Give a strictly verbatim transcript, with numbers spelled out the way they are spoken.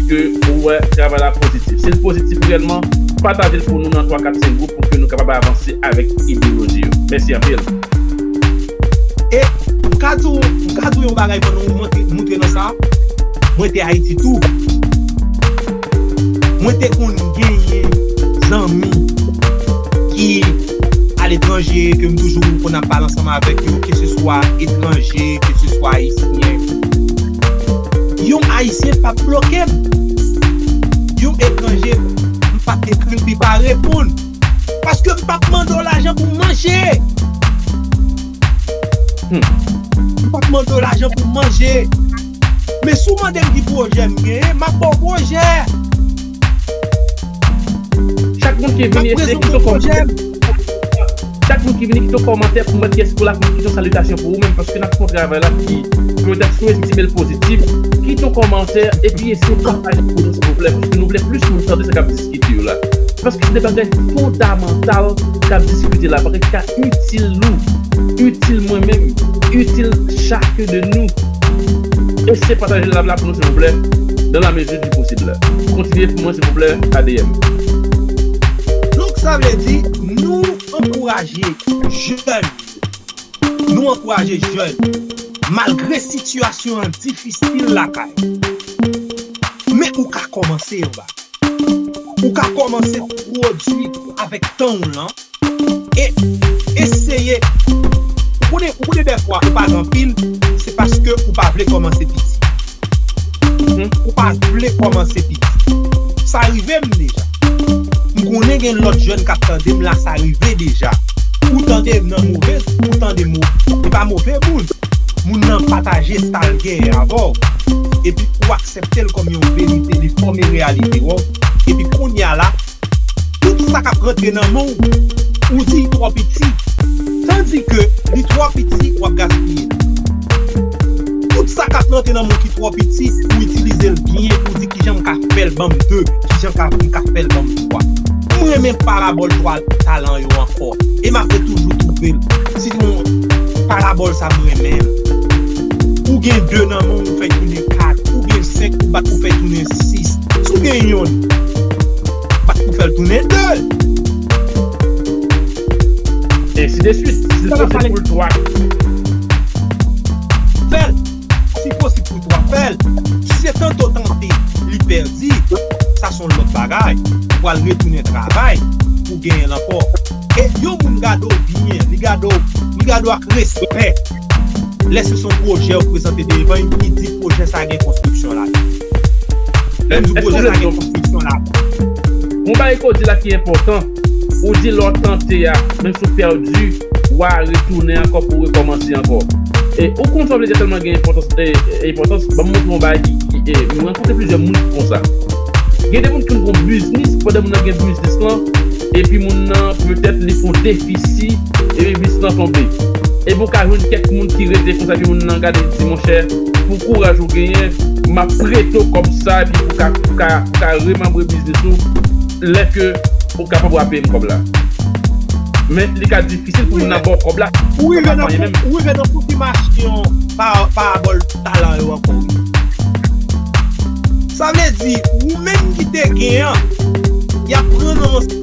ke ou wè travay la pozitif. Si l pozitif reyèlman, pataje l pou nou nan twa, kat, senk gwoup pou ke nou kapab avanse avèk ideyoloji yo. Mèsi anpil. E m ka di w, m ka di w yon bagay pandan w montre, montre nan sa. Mwen te Ayiti tou. Mwen te konn genyen zanmi ki aletranje, ke m toujou konn ap pale ansanm avèk yo, keseswa etranje, keseswa ayisyen. Yon Ayisyen p ap bloke m. Yon etranje, m p ap ekri l, li pa reponn. Paske m p ap mande w lajan pou manje. Hmm. M p ap mande w lajan pou manje. Men si w mande m ki pwojè m genyen, m ap ba w pwojè. Chak moun ki vini, se ki ton kòmantè. Chak moun ki vini, ki ton kòmantè pou mwen, kiyès pou la, ki ton salitasyon pou ou menm, paske n ap fè yon travay la ki petèt sou estime l pozitif. Ki ton kòmantè, epi eseye pataje pou nou, silvouplè, paske nou vle plis moun tande sa k ap diskite yo la. Paske se de bagay fondamantal k ap diskite la, bagay ki ka itil nou, itil mwen menm, itil chak de nou. Eseye pataje live la pou nou, silvouplè, dans la mesure du possible. Kontinye pou mwen, silvouplè, A D M. Donk, sa vle di, nou ankouraje jèn, nou ankouraje jèn, malgre sitiyasyon an difisil lakay, men ou ka kòmanse anba. Ou ka kòmanse pwodui avèk tan w lan e eseye. Ou konnen, ou konnen dèfwa ou pa gen anpil, se paske ou pa vle kòmanse piti. Mhm. Ou pa vle kòmanse piti. Sa rive m deja. M konnen gen lòt jèn k ap tande m la, sa rive deja. Ou tande m nan move, ou tande mo, e pa move moun. Moun nan pataje sa l genyen avè w. Epi ou aksepte l kòm yon verite, li fòme reyalite w. Epi kounye a la, tout sa k ap rantre nan men w, ou di l twò piti. Tandike li twò piti, w ap gaspiye l. Tout sa k ap rantre nan men w ki twò piti, ou itilize l byen, ou di kijan m ka fè l ban m de, kijan ka, m ka fè l ban m twa. M renmen parabòl twa talan yo ankò. E m ap toujou twouve l. Se yon parabòl sa m renmen l. Ou gen de nan men w, ou fè tounen kat. Ou gen senk, ou bat, ou fè tounen sis. Si w gen yonn, bat, ou fè l tounen de. Ensi de swit. Si l posib pou l twa. Fè l. Si posib pou twa, fè l. Si se tanto tante, li pèdi, sa se yon lòt bagay. Ou pral retounen travay pou genyen l ankò. E yon moun gade w byen, li gade w, li gade w ak respè. Lè se yon pwojè ou prezante devan l, li di pwojè sa gen konstriksyon ladan. Li di pwojè sa gen konstriksyon ladan. Yon bagay ke w di la ki enpòtan, ou di lè w tante a, menm si w pèdi, w a retounen ankò pou w rekòmanse ankò. E ou konn sa w vle di a tèlman gen enpòtans, e, e, enpòtans, ban m montre w yon bagay ki, ki, e, mwen rankontre plizyè moun ki konsa. Gen de moun ki konn gen yon biznis, pandan moun nan gen biznis lan, epi moun nan petèt li fè yon defisi, epi biznis lan tonbe. Epi ou ka jwenn kèk moun ki rete konsa, epi moun nan gade, li di, monchè, pou kouraj ou genyen, m ap prete w kòb sa, epi pou ka, pou ka, pou ka remanbre biznis ou, lè ke ou kapab w a peye m kòb la. Men li ka difisil pou moun nan ba w kòb la, ou rive nan, ou rive nan konfimasyon pa, parabòl talan yo ankò, wi. Sa vle di, ou menm ki te gen an, y ap pran nan yon